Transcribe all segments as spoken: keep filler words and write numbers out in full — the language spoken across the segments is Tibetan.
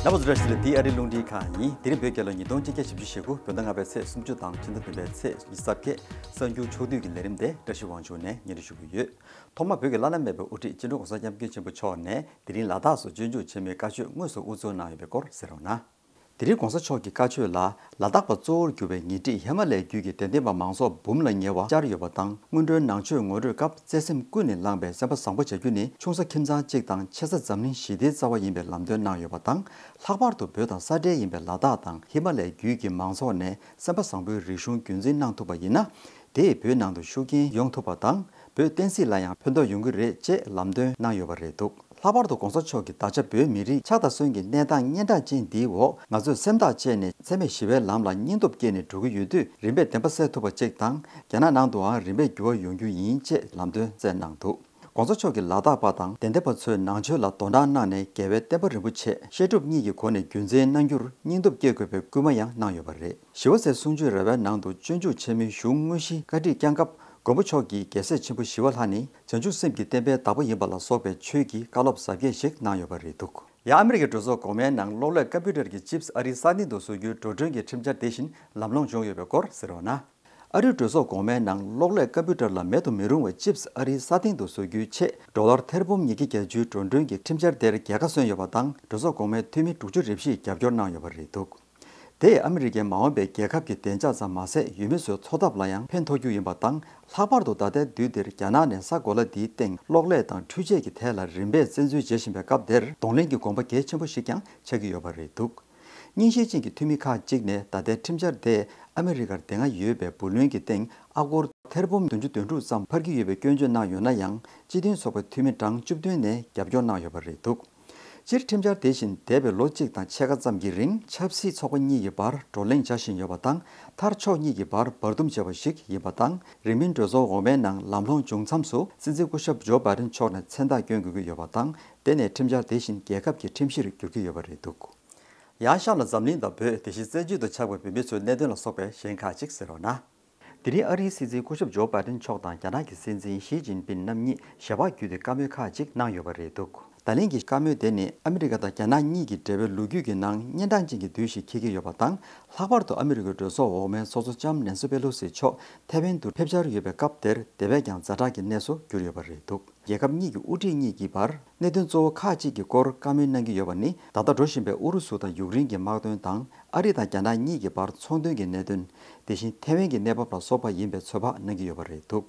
རྣམ་པ་ཚོ་བཀྲ་ཤིས་བདེ་ལེགས། འདི་ཨ་རིའི་རླུང་འཕྲིན་ཁང་ཡིན། དེ་རིང་བོད་རྒྱལ་ལོ་ཉིས་སྟོང་ཆིག་བརྒྱ་བཞི་བཅུ་ཞེ་དགུ། བོད་ཟླ་ལྔ་པའི་ཚེས་སུམ་ཅུ་དང་ཕྱི་ཟླ་བདུན་པའི་ཚེས་ཉི་ཤུ་རྩ་བརྒྱད། གསར་འགྱུར་ཕྱོགས་བསྡུས་ཀྱི་ལས་རིམ་དེ་བཀྲ་ཤིས་དབང་ཕྱུག་ནས་སྙན་སྒྲོན་ཞུ་གི་ཡོད། ཐོག་མར་བོད་ཀྱི་བླ་ན་མེད་པའི་དབུ་ཁྲིད་སྤྱི་ནོར་༸གོང་ས་༸སྐྱབས་མགོན་ཆེན་པོ་མཆོག་ནས་དེ་རིང་ལ་དྭགས་སུ་སྤྱོད་འཇུག་ཆེན་མོའི་བཀའ་ཆོས་དངོས་སུ་དབུ་འཛུགས་གནང་ཡོད་པའི་སྐོར་གསན་རོགས་གནང་། དེ་རིང་༸གོང་ས་མཆོག་གི་བཀའ་ཆོས་ལ། ལ་དྭགས་པ་གཙོ་བོར་གྱུར་པའི་ཉེ་འཁྲིས་ཧི་མ་ལའི་རྒྱུད་ཀྱི་དད་ལྡན་པ་མང་ཚོགས་འབུམ་ལ་ཉེ་བ་བཅར་ཡོད་པ་དང་། སྔོན་འགྲོའི་ནང་ཆོས་ངོ་སྤྲོད་སྐབས་བརྩེ་སེམས་ཀུན་ནས་བསླངས་པའི་སེམས་པ་བཟང་པོ་བྱ་རྒྱུ་ནི་ཆུང་ས་ཁྱིམ་ཚང་གཅིག་དང་ཆེ་ས་འཛམ་གླིང་ཞི་བདེའི་རྩ་བ་ཡིན་པའི་ལམ་སྟོན་གནང་ཡོད་པ་དང་། ལྷག་པར་དུ་བོད་དང་ས་འབྲེལ་ཡིན་པའི་ལ་དྭགས་དང་ཧི་མ་ལའི་རྒྱུད་ཀྱི་མང་ཚོགས་ནས་སེམས་པ་བཟང་པོའི་རིག་གཞུང་རྒྱུན་འཛིན་གནང་ཐུབ་པ་ཡིན་ན། དེས་བོད་ནང་དུ་ཤུགས་རྐྱེན་ཡོང་ཐུབ་པ་དང་། བོད་བསྟན་སྲིད་ལ་ཡང་ཕན་ཐོགས་ཡོང་གི་རེད་ཅེས་ལམ་སྟོན་གནང་ཡོད་པ་རེད་འདུག་ལྷག་པར་དུ་༸གོང་ས་མཆོག་གིས་ད་ཆ་བོད་མི་རིགས་ཆགས་དང་གསོན་གྱི་གནས་སྟངས་གཉན་འཕྲང་ཅན་འདིའི་འོག་ང་ཚོས་སེམས་ཐག་བཅད་ནས་འཚེ་མེད་ཞི་བའི་ལམ་ལ་སྙིང་སྟོབས་བསྐྱེད་ནས་འགྲོ་གི་ཡོད་དུས། རིམ་པས་བདེན་པ་གསལ་ཐུབ་པ་གཅིག་དང་། རྒྱ་ནག་ནང་དུའང་རིམ་པས་འགྱུར་བ་ཡོང་རྒྱུ་ཡིན་ཅེས་ལམ་སྟོན་སྩལ་གནང་འདུག ༸གོང་ས་མཆོག་གིས་ལ་དྭགས་པ་དང་དད་ལྡན་པ་ཚོའི་ནང་ཆོས་ལ་དོ་སྣང་གནང་ནས། རྒྱལ་བའི་བསྟན་པ་རིན་པོ་ཆེ་བཤད་སྒྲུབ་གཉིས་ཀྱི་སྒོ་ནས་རྒྱུན་འཛིན་གནང་རྒྱུར་སྙིང་སྟོབས་བསྐྱེད་དགོས་པའི་སྐུལ་མ་ཡང་གནང་ཡོད་པ་རེད། ཞི་བ་ཟེར་གསུང་ཆོས་ར་བའི་ནང་དུ་སྤྱོད་འཇུག་ཆེན་མོའི་གཞུང་དངོས་གཞི་བཀའ་ཁྲིད་བསྐྱངས་སྐབས། མགོན་པོ་མཆོག་གིས་རྒྱལ་སྲས་ཆེན་པོ་ཞི་བ་ལྷ་ནི་བྱང་ཆུབ་སེམས་ཀྱི་བསྟན་པའི་བདག་པོ་ཡིན་པ་ལ་སོགས་པའི་ཆོས་ཀྱི་བཀའ་སློབ་ཟབ་རྒྱས་ཤིག་གནང་ཡོད་པ་རེད་འདུག་ཡང་ཨ་མི་རི་ཀའི་གྲོས་ཚོགས་འགོ་མའི་ནང་གློག་ཀླད་ཀམ་པུ་ཊར་གྱི་ཅིབས་ཨ་རིའི་ས་སྟེང་དུ་བཟོ་རྒྱུའི་འགྲོ་གྲོན་གྱི་ཁྲིམས་འཆར་དེ་བཞིན་ལམ་ལྷོང་བྱུང་ཡོད་པའི་སྐོར་གསན་རོགས་གནང་། ཨ་རིའི་གྲོས་ཚོགས་འགོ་མའི་ནང་གློག་ཀླད་ཀམ་པུ་ཊར་ལ་མེད་དུ་མི་རུང་བའི་ཅིབས་ཨ་རིའི་ས་སྟེང་དུ་བཟོ་རྒྱུའི་ཆེད་ཌོ་ལར་ཐེར་འབུམ་ཉིས་བརྒྱ་བརྒྱད་ཅུའི་འགྲོ་གྲོན་གྱི་ཁྲིམས་འཆར་དེར་རྒྱལ་ཁ་སོན་ཡོད་པ་དང་། གྲོས་ཚོགས་འགོ་མའི་འཐུས་མི་དྲུག་ཅུ་རེ་བཞིས་རྒྱབ་སྐྱོར་གནང་ཡོད་པ་རེད་འདུག་དེས་ཨ་མི་རི་ཀའི་མ་འོངས་པའི་རྒྱལ་ཁབ་ཀྱི་བདེ་འཇགས་ཙམ་མ་ཟད། ཡུལ་མི་ཚོའི་འཚོ་ཐབས་ལ་ཡང་ཕན་ཐོགས་རྒྱུ་ཡིན་པ་དང་། ལྷག་པར་དུ་ད་ལྟའི་དུས་འདིར་རྒྱ་ནག་ནས་ས་གོ་ལ་འདིའི་སྟེང་གློག་ཀླད་དང་འཕྲུལ་ཆས་ཀྱི་ཐད་ལ་རིམ་པས་བཙན་འཛུལ་བྱེད་བཞིན་པའི་སྐབས་འདིར་གདོང་ལེན་གྱི་དགོངས་པ་གལ་ཆེན་པོ་ཞིག་ཀྱང་ཆགས་ཀྱི་ཡོད་པ་རེད་འདུག་རྙིང་ཞེན་ཅན་གྱི་འཐུས་མི་ཁག་ཅིག་ནས་ད་ལྟའི་ཁྲིམས་འཆར་དེས་ཨ་མི་རི་ཀར་དེ་སྔ་ཡོད་པའི་བུ་ལོན་གྱི་སྟེང་ཨ་སྒོར་ཐེར་འབུམ་བདུན་ཅུ་དོན་དྲུག་ཙམ་འཕར་གྱི་ཡོད་པའི་སྐྱོན་བརྗོད་གནང་ཡོད་ན་ཡང་། སྤྱི་མཐུན་ཚོགས་པའི་འཐུས་མི་གྲངས་བཅུ་བདུན་ནས་རྒྱབ་སྐྱོར་གནང་ཡོད་པ་རེད་འདུག་སྤྱིར་ཁྲིམས་འཆར་དེ་བཞིན་འདས་པའི་ལོ་གཅིག་དང་ཕྱེད་ཀ་ཙམ་གྱི་རིང་ཆབ་སྲིད་ཚོགས་པ་གཉིས་ཀྱི་བར་བགྲོ་གླེང་བྱ་བཞིན་ཡོད་པ་དང་། མཐར་ཕྱོགས་གཉིས་ཀྱི་བར་བར་འདུམ་བྱས་པ་ཞིག་ཡིན་པ་དང་། རིང་མིན་གྲོས་ཚོགས་འོག་མའི་ནང་ལམ་ལྷོང་བྱུང་མཚམས་སུ་སྲིད་འཛིན་སྐུ་ཞབས་ཇོ་བྷའི་ཌེན་མཆོག་ནས་མཚན་རྟགས་བསྐྱོན་དགོས་ཀྱི་ཡོད་པ་དང་། དེ་ནས་ཁྲིམས་འཆར་དེ་བཞིན་རྒྱལ་ཁབ་ཀྱི་ཁྲིམས་གཞིར་འགྱུར་གྱི་ཡོད་པ་རེད་འདུག་ཡང་གཤམ་ལ་འཛམ་གླིང་དང་བོད། དེ་བཞིན་བཙན་བྱོལ་དུ་ཆགས་པའི་བོད་མི་ཚོའི་གནད་དོན་ལ་སོགས་པའི་གཞན་ཁག་ཅིག་གསན་རོགས་གནང་། དེ་རིང་ཨ་རིའི་སྲིད་འཛིན་སྐུ་ཞབས་ཇོ་བྷའི་ཌེན་མཆོག་དང་རྒྱ་ནག་གི་སྲིད་འཛིན་ཞི་ཅིན་ཕིན་རྣམ་གཉིས་ཞལ་པར་བརྒྱུད་དེ་བཀའ་མོལ་ཁག་ཅིག་གནང་ཡོད་པ་རེད་འདུག་ད་ལན་གྱི་བཀའ་མོལ་དེ་ནི་ཨ་མི་རི་ཀ་དང་རྒྱ་ནག་གཉིས་ཀྱི་འབྲེལ་བའི་ལོ་རྒྱུས་ཀྱི་ནང་གཉན་འཕྲང་ཅན་གྱི་དུས་ཤིག་འཁེལ་གྱི་ཡོད་པ་དང་། ལྷག་པར་དུ་ཨ་མི་རི་ཀའི་གྲོས་ཚོགས་འོག་མའི་ཚོགས་གཙོ་ལྕམ་ནན་སི་པེ་ལོ་སི་མཆོག་ཐའེ་ཝན་དུ་ཕེབས་འཆར་ཡོད་པའི་སྐབས་དེར་དེ་བས་ཀྱང་ཛ་དྲག་གི་གནས་སུ་གྱུར་ཡོད་པ་རེད་འདུག་རྒྱལ་ཁབ་གཉིས་ཀྱི་དབུ་ཁྲིད་གཉིས་ཀྱི་བར་གནད་དོན་གཙོ་བོ་ཁག་ཅིག་གི་སྐོར་བཀའ་མོལ་གནང་གི་ཡོད་པ་ནི། ད་ལྟ་འགྲོ་བཞིན་པའི་ཨུ་རུ་སུ་དང་ཡུཀ་རེན་གྱི་དམག་དོན་དང་། ཨ་རི་དང་རྒྱ་ནག་གཉིས་ཀྱི་བར་ཚོང་དོན་གྱི་གནད་དོན། དེ་བཞིན་ཐའེ་ཝན་གྱི་གནས་བབ་ལ་སོགས་པ་ཡིན་པའི་ཚོད་དཔག་གནང་གི་ཡོད་པ་རེད་འདུག་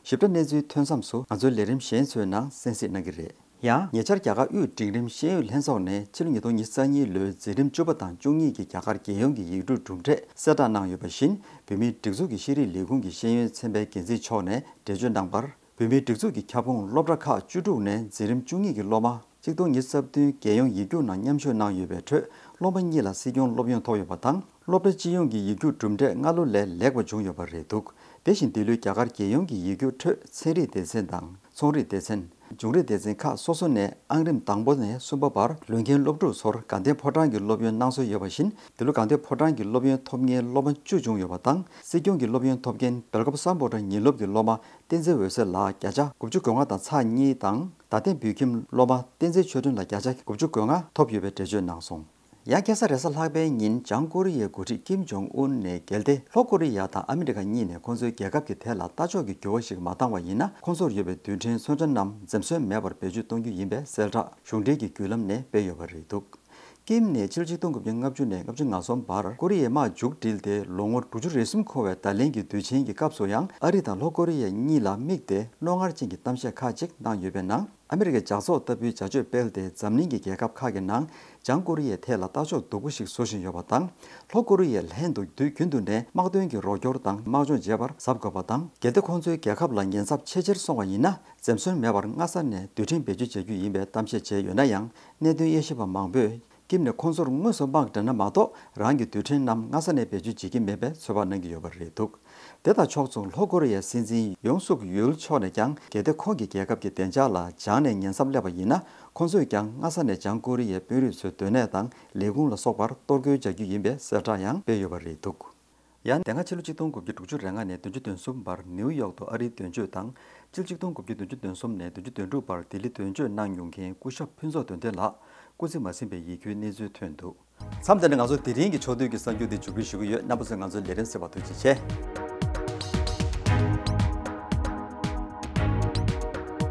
ཞིབ་ཕྲ་གནས་ཚུལ་ཐོན་མཚམས་སུ་ང་ཚོའི་ལས་རིམ་གཞན་ཚོའི་ནང་གསན་གཟིགས་གནང་གི་རེད། ཡང་ཉེ་ཆར་རྒྱ་གར་དབུས་འབྲིང་རིམ་ཤེས་ཡོན་ལྷན་ཚོགས་ནས་ཕྱི་ལོ་ཉིས་སྟོང་ཉི་ཤུ་རྩ་གཉིས་ལོའི་འཛིན་རིམ་བཅུ་པ་དང་བཅུ་གཉིས་ཀྱི་རྒྱ་གར་རྒྱལ་ཡོངས་ཀྱི་ཡིག་འབྲུ་གྲུབ་འབྲས་གསལ་བསྒྲགས་གནང་ཡོད་པ་བཞིན། བོད་མིའི་སྒྲིག་འཛུགས་ཀྱི་ཤེས་རིག་ལས་ཁུངས་ཀྱི་ཤེས་ཡོན་ཚན་པའི་འགན་འཛིན་མཆོག་ནས་འགྲེལ་བརྗོད་གནང་བར། བོད་མིའི་སྒྲིག་འཛུགས་ཀྱི་ཁྱབ་ཁོངས་སློབ་གྲྭ་ཁག་བཅུ་དྲུག་ནས་འཛིན་རིམ་བཅུ་གཉིས་ཀྱི་སློབ་མ་གཅིག་སྟོང་ཉི་ཤུ་རྩ་བདུན་རྒྱལ་ཡོངས་ཡིག་རྒྱུགས་ནང་མཉམ་ཞུགས་གནང་ཡོད་པའི་ཁྲོད། སློབ་མ་གཉིས་ལ་སྲིད་སྐྱོང་སློབ་ཡོན་ཐོབ་ཡོད་པ་དང་། སློབ་གྲྭ་སྤྱི་ཡོངས་ཀྱི་ཡིག་རྒྱུགས་གྲུབ་འབྲས་སྔ་ལོ་ལས་ལེགས་པ་བྱུང་ཡོད་པ་རེད་འདུག་དེ་བཞིན་འདི་ལོའི་རྒྱ་གར་རྒྱལ་ཡོངས་ཀྱི་ཡིག་རྒྱུགས་ཁྲོད་ཚན་རིག་སྡེ་ཚན་དང་། ཚོང་རིག་སྡེ་ཚན། འབྱུང་རིག་སྡེ་ཚན་ཁག་སོ་སོ་ནས་ཨང་རིམ་དང་པོ་ནས་གསུམ་པ་བར་ལོན་མཁན་སློབ་ཕྲུག་ཚོར་དགའ་ལྡན་ཕོ་བྲང་གི་སློབ་ཡོན་གནང་སྲོལ་ཡོད་པ་བཞིན། འདི་ལོ་དགའ་ལྡན་ཕོ་བྲང་གི་སློབ་ཡོན་ཐོབ་མཁན་སློབ་མ་བཅུ་བྱུང་ཡོད་པ་དང་། སྲིད་སྐྱོང་གི་སློབ་ཡོན་ཐོབ་མཁན་སྦེལ་ཀོབ་སམ་བྷོ་ཊ་ཉིན་སློབ་ཀྱི་སློབ་མ་བསྟན་འཛིན་འོད་ཟེར་ལགས་བརྒྱ་ཆ་དགུ་བཅུ་གོ་ལྔ་དང་ཚེག་གཉིས་དང་། རྡ་སྟེང་བོད་ཁྱིམ་སློབ་མ་བསྟན་འཛིན་ཆོས་སྒྲོན་ལགས་བརྒྱ་ཆ་དགུ་བཅུ་གོ་ལྔ་ཐོབ་ཡོད་པའི་འགྲེལ་བརྗོད་གནང་སོང་། ཡང་ཁ་སང་རེས་གཟའ་ལྷག་པའི་ཉིན་བྱང་ཀོ་རི་ཡའི་འགོ་ཁྲིད་ཀིམ་ཇོང་ཨུན་ནས་རྒྱལ་སྡེ་ལྷོ་ཀོ་རི་ཡ་དང་ཨ་མི་རི་ཀ་གཉིས་ནས་ཁོང་ཚོའི་རྒྱལ་ཁབ་ཀྱི་ཐད་ལ་ལྟ་ཕྱོགས་ཀྱི་འགྱུར་བ་ཞིག་མ་བཏང་བ་ཡིན་ན། ཁོང་ཚོར་ཡོད་པའི་རྡུལ་ཕྲན་མཚོན་ཆ་རྣམས་འཛེམ་ཟོན་མེད་པར་བེད་སྤྱོད་གཏོང་རྒྱུ་ཡིན་པའི་གསལ་བསྒྲགས་གཞུང་འབྲེལ་གྱི་བརྒྱུད་ལམ་ནས་སྤེལ་ཡོད་པ་རེད་འདུག་ཀིམ་ནས་ཕྱི་ལོ་ཆིག་སྟོང་དགུ་བརྒྱ་ལྔ་བཅུ་ནས་ལྔ་བཅུ་ང་གསུམ་བར་ཀོ་རི་ཡའི་དམག་མཇུག་སྒྲིལ་ཏེ་ལོ་ངོ་དྲུག་ཅུ་རེ་གསུམ་འཁོར་བའི་ད་ལན་གྱི་དུས་ཆེན་གྱི་སྐབས་སུ་ཡང་ཨ་རི་དང་ལྷོ་ཀོ་རི་ཡ་གཉིས་ལ་དམིགས་ཏེ་རྣོ་ངར་ཅན་གྱི་གཏམ་བཤད་ཁག་ཅིག་གནང་ཡོད་པའི་ནང་། ཨ་མི་རི་ཀའི་ཇག་ཚོགས་ལྟ་བུའི་བྱ་སྤྱོད་སྤེལ་ཏེ་འཛམ་གླིང་གི་རྒྱལ་ཁབ་ཁག་གི་ནང་བྱང་ཀོ་རི་ཡའི་ཐད་ལ་ལྟ་ཕྱོགས་སྡུག་པོ་ཞིག་བཟོ་བཞིན་ཡོད་པ་དང་། ལྷོ་ཀོ་རི་ཡས་ལྷན་དུ་དུས་རྒྱུན་དུ་ནས་དམག་དོན་གྱི་རོགས་སྐྱོར་དང་དམག་སྦྱོང་བྱེད་པར་གཟབ་དགོས་པ་དང་། གལ་ཏེ་ཁོང་ཚོའི་རྒྱལ་ཁབ་ལ་ཉེན་ཚབས་ཆེ་ཆེར་སོང་བ་ཡིན་ན། འཛེམ་ཟོན་མེད་པར་སྔ་ས་ནས་རྡུལ་ཕྲན་བེད་སྤྱོད་བྱ་རྒྱུ་ཡིན་པའི་གཏམ་བཤད་བྱས་ཡོད་ན་ཡང་། གནད་དོན་དབྱེ་ཞིབ་པ་མང་པོས། ཀིམ་ནས་ཁོང་ཚོར་དངོས་སུ་དམག་སྦྲེལ་ན་མ་གཏོགས། རང་གི་རྡུལ་ཕྲན་རྣམས་སྔ་ས་ནས་བེད་སྤྱོད་བྱེད་ཀྱི་མེད་པའི་ཚོད་དཔག་གནང་གི་ཡོད་པ་རེད་འདུག་དེ་དང་ཕྱོགས་མཚུངས། ལྷོ་ཀོ་རི་ཡའི་སྲིད་འཛིན་ཡོང་སུག་ཡུལ་མཆོག་ནས་ཀྱང་། གལ་ཏེ་ཁོང་གི་རྒྱལ་ཁབ་ཀྱི་བདེ་འཇགས་ལ་བྱང་ནས་ཉེན་ཚབས་སླེབས་པ་ཡིན་ན། ཁོང་ཚོས་ཀྱང་སྔ་ས་ནས་བྱང་ཀོ་རི་ཡའི་དཔོན་རིགས་ཚོའི་སྡོད་གནས་དང་ལས་ཁུངས་ལ་སོགས་པར་གཏོར་རྒོལ་བྱ་རྒྱུ་ཡིན་པའི་གསལ་བསྒྲགས་ཡང་སྤེལ་ཡོད་པ་རེད་འདུག་ཡང་དེ་སྔ་ཕྱི་ལོ་ཆིག་སྟོང་དགུ་བརྒྱ་དྲུག་ཅུ་རེ་ལྔ་ནས་བདུན་ཅུ་དོན་གསུམ་བར་ནིའུ་ཡོག་ཏུ་ཨ་རིའི་དོན་གཅོད་དང་ སྤྱི་ལོ་ཆིག་སྟོང་དགུ་བརྒྱ་བདུན་ཅུ་དོན་གསུམ་ནས་བདུན་ཅུ་དོན་དྲུག་བར་ལྡི་ལི་དོན་གཅོད་གནང་མྱོང་མཁན་སྐུ་ཞབས་ཕུན་ཚོགས་དོན་ལྡན་ལགས་སྐུ་ཚེ་མ་ཟིན་པའི་ཡིད་སྐྱོའི་གནས་ཚུལ་ཐོན་འདུག་མཚམས་འདི་ནས་ང་ཚོ་དེ་རིང་གི་ཕྱོགས་བསྡུས་ཀྱི་གསར་འགྱུར་འདི་མཇུག་སྒྲིལ་ཞུ་གི་ཡོད། རྣམ་པ་ཚོས་ང་ཚོའི་ལས་རིམ་གསན་པར་ཐུགས་རྗེ་ཆེ།